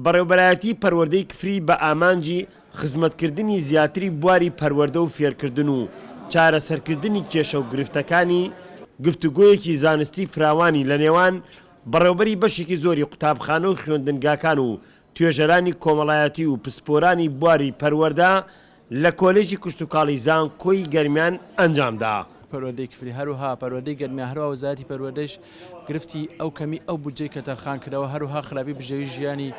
بەڕێوبەرایەتی پەروەردەی کفری بە ئامانجی خزمەتکردنی زیاتری بواری پەروەردە و فێرکردن و چارەسەرکردنی کێشە و گرفتەکانی، گفتوگۆیەکی زانستی فراوانی لە نێوان بەڕێوبەری بەشێکی زۆری قوتابخانە و خوێندنگاکان و توێژەرانی کۆمەڵایەتی و پسپۆرانی بواری پەروەردە لە کۆلێژی کشتوکاڵی زانکۆی گەرمیان ئەنجامدا. پەروەردەی کفری، هەروەها پەروەردەی گەرمیان، هەروەها وەزارەتی پەروەردەیش گرفتی ئەو کەمی ئەو بودجەی کە تەرخان کراوە، هەروەها خراپی بژێوی ژیانی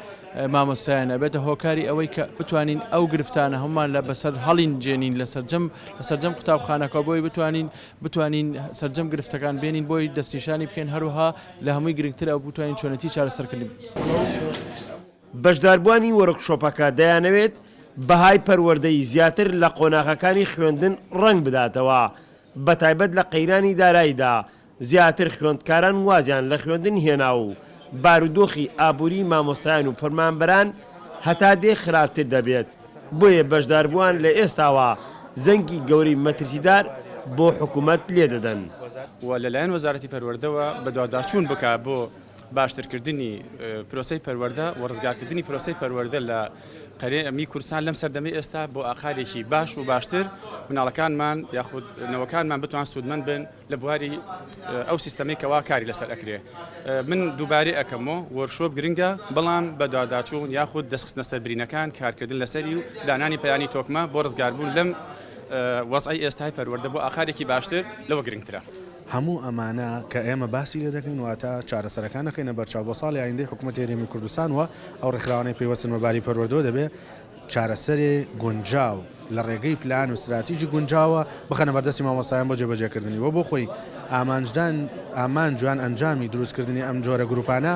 مامۆستایان ئەبێتە هۆکاری ئەوەی کە بتوانین ئەو گرفتانە هەموومان لە بەسەر هەڵین جێنین لە سەرجەم لە سەرجەم قوتابخانەکە بۆی بتوانین بتوانین سەرجەم گرفتەکان بێنین بۆی دەستنیشانی بکەین هەروەها لە هەمووی گرنگتر ئەو بتوانین چۆنێتی چارەسەرکردنی. بەشداربووانی وۆرکشۆپەکە دەیانەوێت بەهای پەروەردەیی زیاتر لە قۆناغەکانی خوێندن ڕەنگ بداتەوە، بەتایبەت لە قەیرانی داراییدا زیاتر خوێندکاران وازیان لە خوێندن هێنا و بارودۆخی ئابووری مامۆستایان و فەرمانبەران هەتا دێ خراپتر دەبێت، بۆیە بەشداربووان لە ئێستاوە زەنگی گەورەی مەترسیدار بۆ حکومەت لێدەدەن. و لەلایەن وەزارەتی پەروەردەوە بەدواداچوون بکات بۆ باشترکردنی پرۆسەی پەروەردە و ڕزگارکردنی پرۆسەی پەروەردە لە هەرێمی کوردستان لەم سەردەمەی ئێستا بۆ ئاقارێکی باش و باشتر مناڵەکانمان یاخود نەوەکانمان بتوان سوودمەند بن لە بواری ئەو سیستەمەی کەوا کاری لەسەر ئەکرێ من دووبارەی ئەکەمەوە وۆرکشۆپ گرنگە بەڵام بەدواداچوون یاخود دەستخستنە سەر برینەکان کارکردن لەسەری و دانانی پلانی تۆکمە بۆ ڕزگاربوون لەم وەزعەی ئێستای پەروەردە بۆ ئاقارێکی باشتر لەوە گرنگترە. هەموو ئەمانە کە ئێمە باسی لێ دەکەین واتە چارەسەرەکان نەخەینە بەرچاو بۆ ساڵی ئایندەی حکوومەتی هەرێمی کوردستان و ئەو ڕێکخراوانەی پەیوەستن بە باری پەروەردەوە دەبێ چارەسەرێ گونجاو لە ڕێگەی پلان و ستراتیژی گونجاوە بخەنە بەردەستی مامۆستایان بۆ جێبەجێکردنی و بۆ خۆی ئامانجدان ئامانج یان ئەنجامی دروستکردنی ئەم جۆرە گروپانە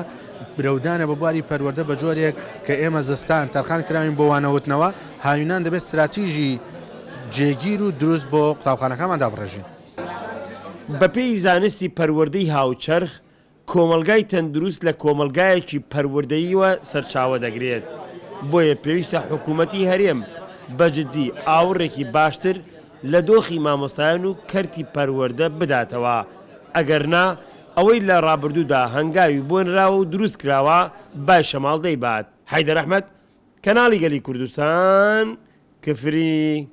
برەودانە بە بواری پەروەردە بە جۆرێک کە ئێمە زستان تەرخان کراوین بۆ وانەوتنەوە هاوینان دەبێت ستراتیژی جێگیر و دروست بۆ قوتابخانەکانمان دابڕێژین. بەپێی زانستی پەروەردەی هاوچەرخ، کۆمەڵگای تەندروست لە کۆمەڵگایەکی پەروەردەییوە سەرچاوە دەگرێت، بۆیە پێویستە حکومەتی هەرێم بە جدی ئاوڕێکی باشتر لە دۆخی مامۆستایان و کەرتی پەروەردە بداتەوە، ئەگەرنا ئەوەی لە ڕابردوودا هەنگاوی بۆ نراوە و دروستکراوە بای شەماڵ دەیبات. حەیدەر ئەحمەد، کەناڵی گەلی کوردستان، کفری.